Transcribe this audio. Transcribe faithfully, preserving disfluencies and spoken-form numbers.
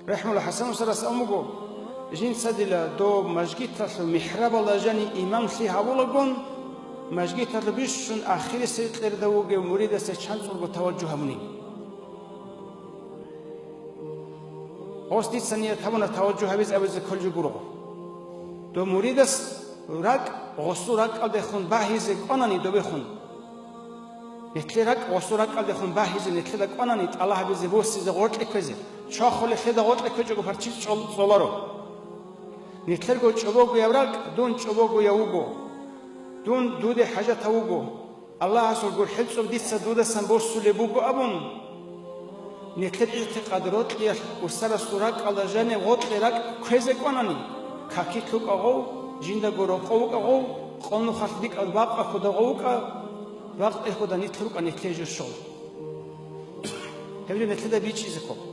РахӀмула ХӀасан устарас абун буго, жинца дила доб мажгиталъул михӀрабалда жанив имамлъи гьабулагун, мажгиталъул бищун ахирисеб кьерда вугев муридасде чанцӀулго таважжугь гьабуни. Гъос дица ният гьабуна таважжугь гьабизе абизе кколеб жо гурого. Доб муридас ракӀ гъосул ракӀалдехун багьизе кӀванани добехун. Нилъер ракӀ гъосул ракӀалдехун багьизе нилъеда кӀванани тӀалаб гьабизе, босизе, гъоркье кквезе, чвахулеб нилъеда гъоркье ккечӀого парччи чӀол-, цӀоларо. Нилъерго чӀобогояб ракӀ дун чӀобогояв вуго. Дун дуде хӀажатав вуго. Аллагьасул гурхӀел цӀоб дица дудасан босулеб буго абун, нилъер игӀтикъад рокьиялъ устарасул ракӀалда жанив гъоркье ракӀ кквезе кӀванани, какилъ вукӀа гъов, жиндаго рокъов вукӀа гъов, къо нухалъ дикӀад бакъа хьуда гъов вукӀа, бакъ эхуда нилъ рукӀа нилъее жо щола. Гьеб жо нилъеда бичӀчӀизе ккола.